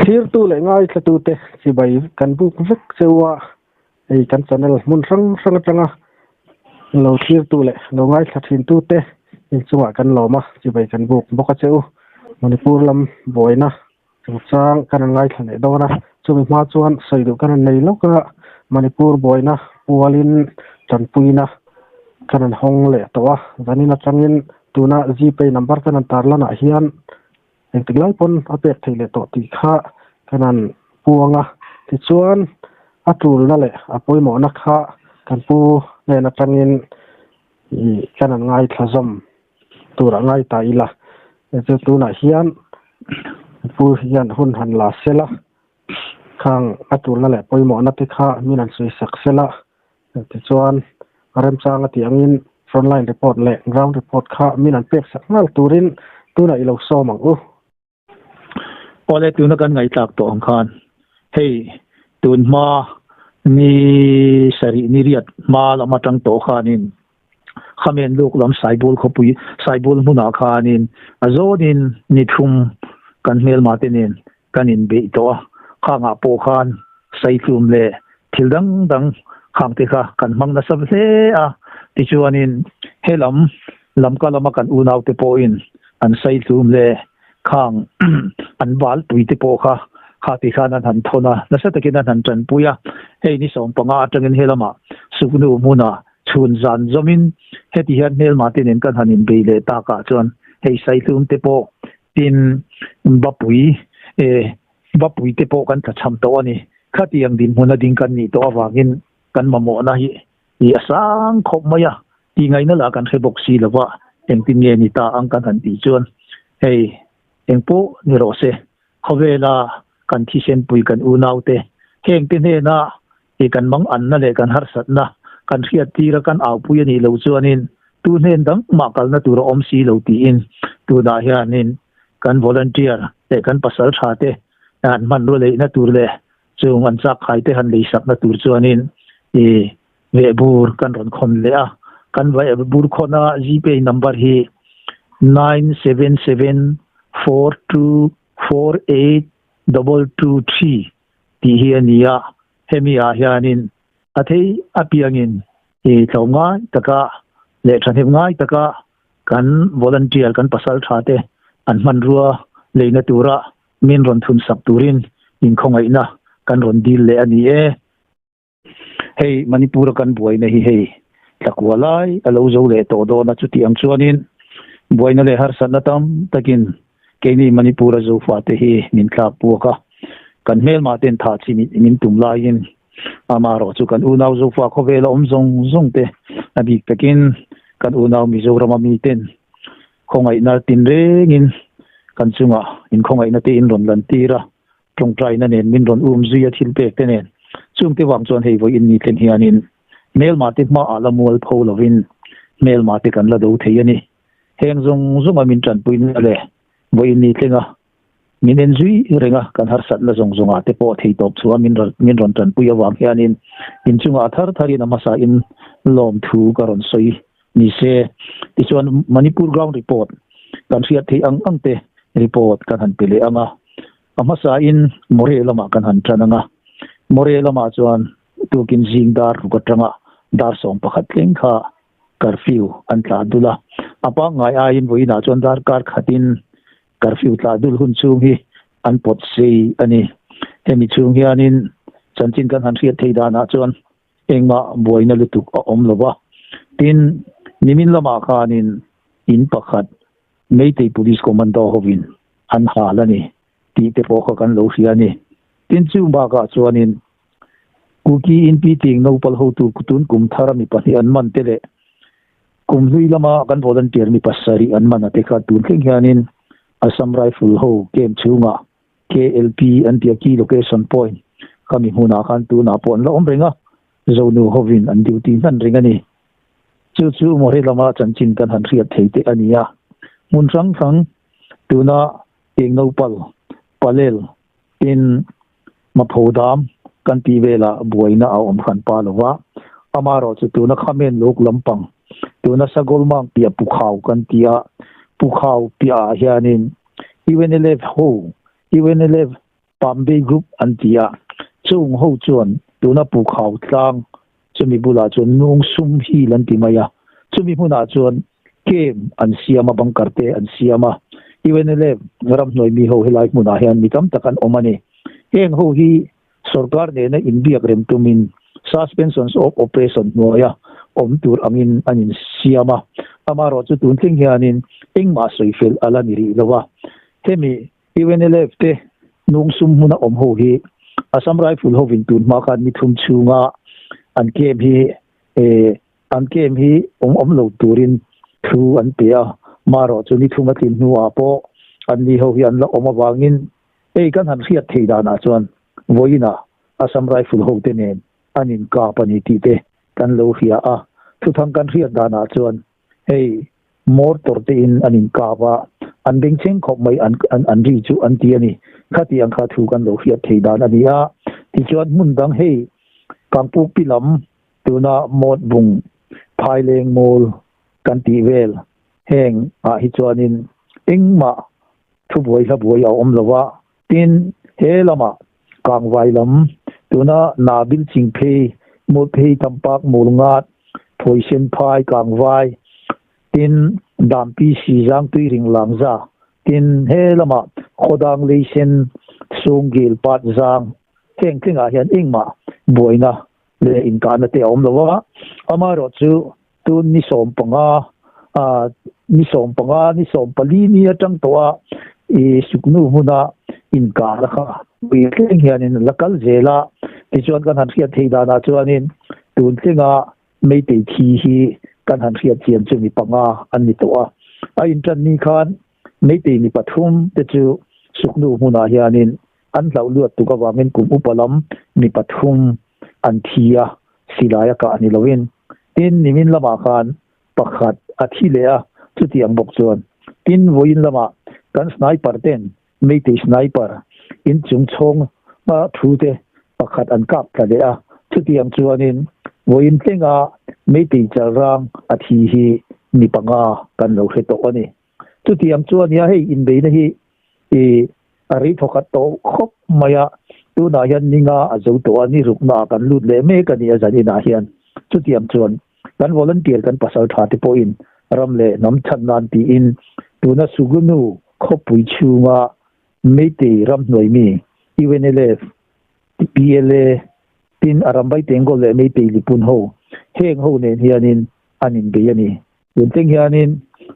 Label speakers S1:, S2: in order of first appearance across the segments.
S1: Thirtu leh ngaithlatute chibai kan buk vek cheu a, hei kan channel hmun hrang hrang atanga lo thirtu leh lo ngaithla thintute inchungah kan lawm a, chibai kan buk bawk a che u. Manipur lam buaina chungchang kan rawn ngaithla leh dawn a, chumi hma chuan sawi duh kan rawn nei lawk a, Manipur buaina pualin tanpuina kan rawn hawng leh tawh a, zanin atangin tuna Gpay number kan rawn tarlanah hian Engtik lai pawn a pek theih leh tawh tih kha kan han puang a, tichuan a tulna leh a pawimawhna kha kan pu hnen atangin ih kan han ngaithla zawm tur a ngai ta ila, chu tunah hian pu hian hun han la sela, khang a tulna leh pawimawhna te kha min han sawi sak sela, tichuan remchang a tih angin frontline report leh ground report kha min an pek sak nghal turin tunah i lo sawm ang u.
S2: Awle tuna kan ngaihtlak tawh ang khan hei tun hma ni sarih ni riat hma lam atang tawh khanin Khamen luk lam Saibul khawpui Saibul hmunah khanin a zawnin ni thum kan hmelma te nen kan inbeih tawh a, khangah pawh khan saitlum leh thil dang dang khang te kha kan hmang nasa hle a, tichuanin he lam lamka lama kan unaute pawhin an saitlum leh khang an valpui te pawh kha kha ti khan an han thawn a, nasa takin an han tanpui a, hei ni sawmpanga atangin he lamah suknu hmunah chhun zan zawmin heti hian hmelma te nen kan han inbei leh takah chuan hei saitlum te pawh Tin, Bapui, e, Bapui te pawh kan tlachham tawh a ni. Khatiang dinhmun a ding kan nih tawh avangin kan mamawhna hi i a sang khawp mai a, tihngaihna lah kan hre bawk si lo va, engtin nge ni ta ang kan han tih chuan hei engpawh ni rawh se, khawvela kan thisenpui kan unaute hengte hnena i kan manganna leh kan harsatna kan hriattira kan aupui a nih loh chuanin tu hnen dang mah kalna tur a awm si lo tiin tunah hianin kan volunteer leh kan pasal tha te an hmanrua leihna tur leh chung an chak khai te han leisakna tur chuanin i vehbur kan rawn khawn leh a, kan vehbur khawna Gpay number hi 9774248223 tih hi a ni a, hemi ah hianin a thei apiangin i tlawm ngai taka leh thahnem ngai taka kan volunteer kan pasal tha te an hmanrua leina tura min rawn thun sak turin inkhawngaihna kan rawn dil leh a ni e. Hei Manipur a kan buaina hi hei tlakua lai a lo zo leh tawh dawn a, chuti ang chuanin buaina leh harsatna tam takin Keini Manipur-a Zofate hi min tlak puak a, kan hmelmah ten thah chi min tum laiin amaherawh chu kan unau Zofa khawvela awm zawng zawng te a bik takin kan unau Mizorama miten khawngaihna tinrengin kan chungah inkhawngaihna te in rawn lan tir a, tawngtaina nen min rawn um zui a thil pek te nen chungte vang chuan hei vawiin ni thleng hianin hmelmah te hmaah la mual pho lovin hmelmah te kan la do thei a ni. Heng zawng zawnga min tanpuina leh vawiin ni tlenga min en zui renga kan harsatna zawng zawngah te pawh thei tawp chhuah min min rawn tanpui avang hianin inchungah a thar tharin a hmasain lawmthu ka rawn sawi ni se. Tichuan Manipur ground report kan hriat theih ang ang te report kan han pe leh ang a, a hmasain Moreh lamah kan han tan ang a, Moreh lamah chuan tukin zing dar ruk atanga dar 11 thleng kha Curfew an tlah dul a, a pangngai aiin vawiinah chuan darkar khatin curfew tlah dul hun chhung hi an pawt sei a ni. Hemi chhung hianin chanchin kan han hriat theih danah chuan engmah buaina lutuk a awm lo va, tin, nimin lamah khanin in pakhat Meitei Police Commando hovin an hal a ni tih te pawh kha kan lo hria a ni. Tin, chung bakah chuanin Kuki in Piting Nopal hotu tun kum thar a mi pahnih an man te leh kum hlui lama kan volunteer mi pasarih an man a te kha tun thleng hianin Assam Rifle ho camp chhungah KLP an tia Key Location Point kha mi hmunah khan tunah pawh an la awm reng a, Zonu hovin an duty hman reng a ni. Chu chu Mawhre lama chanchin kan han hriat thei te a ni a, hmun hrang hrang tuna Eng Nopal, Palel, Tin, Mapho dam kan tih velah buaina a awm hran pa lo va, amaherawh chu tuna Khamen luk lampang, tuna Sagolmang piah Pukhau kan ti a, Pukhau piahah hianin UNLF ho, UNLF. Pambei Group an ti a, chung ho chuan tuna Pukhau tlang chumi bulah chuan Nung Sum Hill an ti mai a, chumi hmunah chuan camp an siam a, bunker te an siam a. UNLF ramhnuai mi ho helai hmunah hian mi tam tak an awm a ni. Heng ho hi sorkar nena inbiak rem tumin suspensions of operation hnuaia awm tur angin an insiam a, amaherawhchu tun thleng hianin engmah sawi fel a la ni rih lo a. Hemi UNLF te nung sum hmuna awm ho hi Assam Rifle hovin tun hma khan ni thum chhunga an camp hi an camp hi awm awm lo turin thu an pe a, marawhchu ni thum a tlin hnuah pawh anni ho hi an la awm avangin Hei kan han hriat thei danah chuan vawiinah Assam Rifle hote nen an inkap a ni tih te kan lo hria a, thuthang kan hriat danah chuan hei mortar te in an inkap a, an bengchheng khawp mai an an ri chu an ti a ni. Khati ang kha thu kan lo hriat thei dan a ni a, tichuan hmun dang hei Kangpukpi lam tuna Mawt Bung Phaileng Mall kan tih vel heng ah hi chuanin engmah Thubuai hlabuai a awm lo a, tin, he lamah Kangvai lam, tuna Nabil Chingphei, Mawlphei Tampak Mawlngat, Phawisenphai Kangvai, tin, Dampi Sizang Tuiring Langza, tin, he lamah Khawdang Leisen Sawngel Pat Zang, heng tlingah hian engmah buaina leh inkahna te a awm lo a, amaherawhchu Tun ni 15, ni 15, ni 14 ni atang tawh a i suknu hmuna inkar kha ui thleng hianin la kal zel a, tichuan kan han hriat theih danah chuanin tun tlenga Meitei thi hi kan han hriat chian chu mi panga an ni tawh a. A intan ni khan Meitei mi pathum te chu suknu hmunah hianin an hlauh luat tuk avangin kum upa lam mi pathum an thi a, silai a kah ni loin. Tin, nimin lamah khan pakhat a thi leh a, chutiang bawk chuan. Tin, vawiin lamah kan sniper ten Meitei sniper inchung chhawng a thu te pakhat an kap tla leh a, chutiang chuanin vawiin tlenga Meitei chalrang a thi hi mi panga kan lo hre tawh a ni. Chutiang chuan nia hei inbeihna hi i a rei thawkhat tawh khawp mai a, tunah hian ninga a zo tawh a, ni rukna ah kan lut leh mek a ni a zan inah hian. Chutiang chuan kan volunteer kan pasal tha te pawhin ram leh hnam chhan nan tiin tuna Sugunu khawpui chhunga Meitei ramhnuai mi UNLF, PLA tin a rambai Tengol leh Meitei Lipun ho heng ho nen hianin an inbei a ni. Tun thleng hianin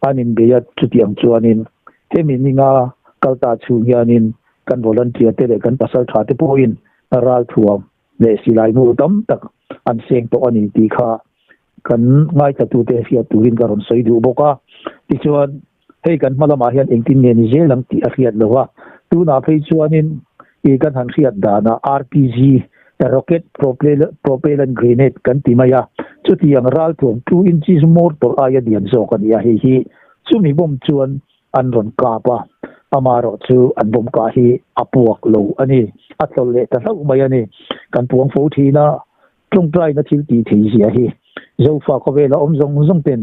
S2: an inbei a, chutiang chuanin hemi ninga kal ta chhung hianin kan volunteer te leh kan pasal tha te pawhin ralthuam leh silai hmu tam tak an seng tawh a ni tih kha kan ngaithlatute hriat turin ka rawn sawi duh bawk a. Tichuan, hei kan hma lamah hian engtin nge ni zel ang tih a hriat lo a, tunah phei chuanin i kan han hriat danah RPG, Rocket Propellant Grenade, kan ti mai a, chutiang ralthuam 2 inches mortar aia lian zawk a ni a, hei hi chumi bomb chuan an rawn kap a, amaherawh chu an bomb kah hi a puak lo a ni, a tlawlh leh ta hlauh mai a ni. Kan puang fo thin a, Tawngtaina thil tih thei zia hi Zofa khawvela awm zawng zawng ten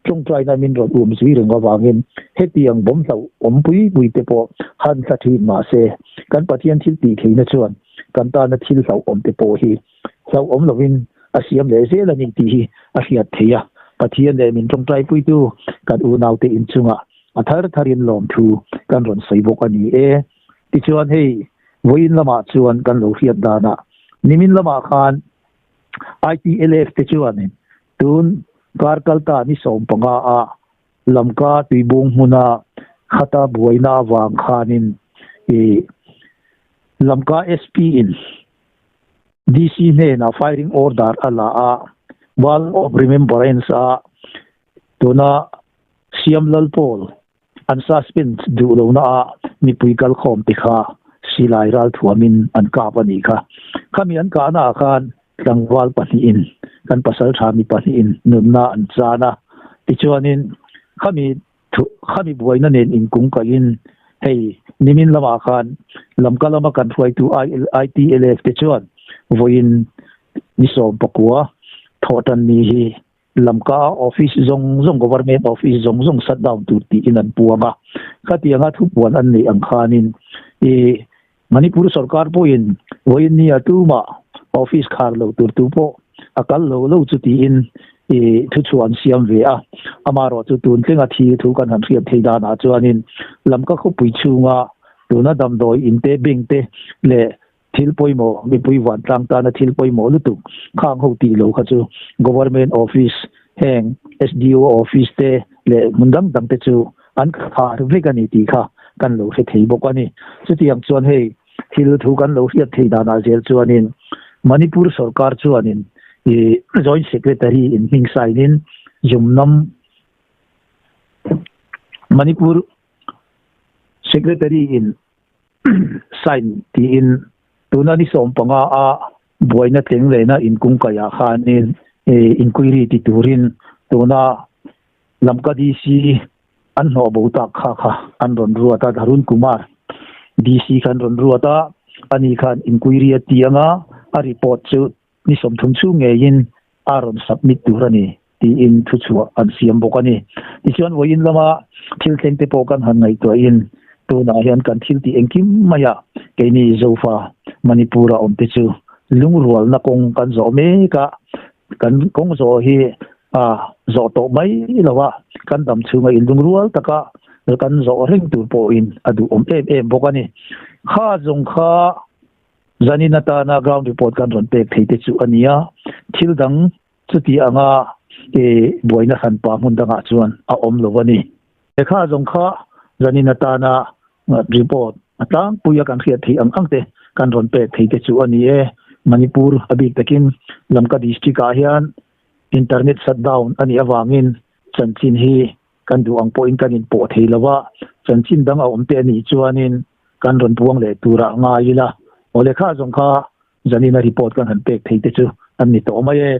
S2: tawngtaina min rawn um zui reng avangin hetiang bawm hlauh awm pui pui te pawh han hla thin mah se kan Pathian thil tih theihna chuan kan tana thil hlauh awm te pawh hi hlauh awm lovin a siam leh zel a ni tih hi a hriat theih a. Pathian leh min tawngtai puitu kan unaute inchungah a thar tharin lawmthu kan rawn sawi bawk a ni e. Tichuan hei vawiin lamah chuan kan lo hriat danah nimin lamah khan ITLF te chuanin tun kar kalta ni 15 a Lamka tuibung hmuna khata buaina avang khanin i Lamka SP in DC hnenah firing order a la a, Wall of Remembrance a tuna Siam Lalpawl An suspend duh lohna ah mipui kalkhawm te kha silai ralthuamin an kap a nih kha. Khami an kahna ah khan tlangval pahnihin kan pasaltha mi pahnihin nunna an chan a. Tichuanin khami khami buaina nen inkung kaihin hei nimin lamah khan Lamka lama kan hruaitu ITLF te chuan vawiin ni 19 thawhtan ni hi Lamka office zawng zawng, government office zawng zawng shut down tur tiin an puang a. Khatianga thupuan an neih ang khanin i Manipur sorkar pawhin vawiin nia tumah office khar lo tur tu pawh a kal lo lo chu tiin i thuchhuah an siam ve a. Amaherawhchu tun tlenga thi thu kan han hriat theih danah chuanin Lamka khawpui chhunga tuna damdawi in te, bank te leh thil pawimawh mipui vantlang tana thil pawimawh lutuk khang ho tih lo kha chu Government office heng SDO office te leh hmun dang dang te chu an khar vek a ni tih kha kan lo hre thei bawk a ni. Chutiang chuan hei thil thu kan lo hriat thei danah zel chuanin Manipur sorkar chuanin ih Joint Secretary in hming sign-in Zumnam Manipur Secretary in sign tiin tuna ni 15 a buaina tleng lehna inkungkaihah khanin inquiry ti turin tuna Lamka DC an hnawh bo tak kha kha an rawn ruat a, Dharun Kumar DC kha an rawn ruat a, ani khan inquiry a ti anga a report chu ni 30 chhung ngeiin a rawn submit tur a ni tiin thuchhuah an siam bawk a ni. Tichuan vawiin lama thil thleng te pawh kan han ngaihtuahin tunah hian kan thil tih engkim maiah keini Zofa Manipur-a awm te chu lungrualna kawng kan zawh mek a, kan kawng zawh hi a zawh tawh mai lo a, kan dam chhunga inlungrual taka kan zawh reng tur pawhin a duhawm em em bawk a ni. Kha zawng kha Zanin atana ground report kan rawn pek thei te chu a ni a, thil dang chuti anga e buaina hran pa hmun dangah chuan a awm lo a ni. Lehkha zawng kha zanin atana report a tlangpui a kan hriat theih ang ang te kan rawn pek thei te chu a ni e. Manipur a bik takin Lamka district ah hian internet shutdown a nih avangin chanchin hi kan duh ang pawhin kan inpawh thei lo a, chanchin dang a awm te a nih chuanin kan rawn buang leh turah ngai ila, aw lehkha zawng kha zanina report kan han pek thei te chu an ni tawh mai e.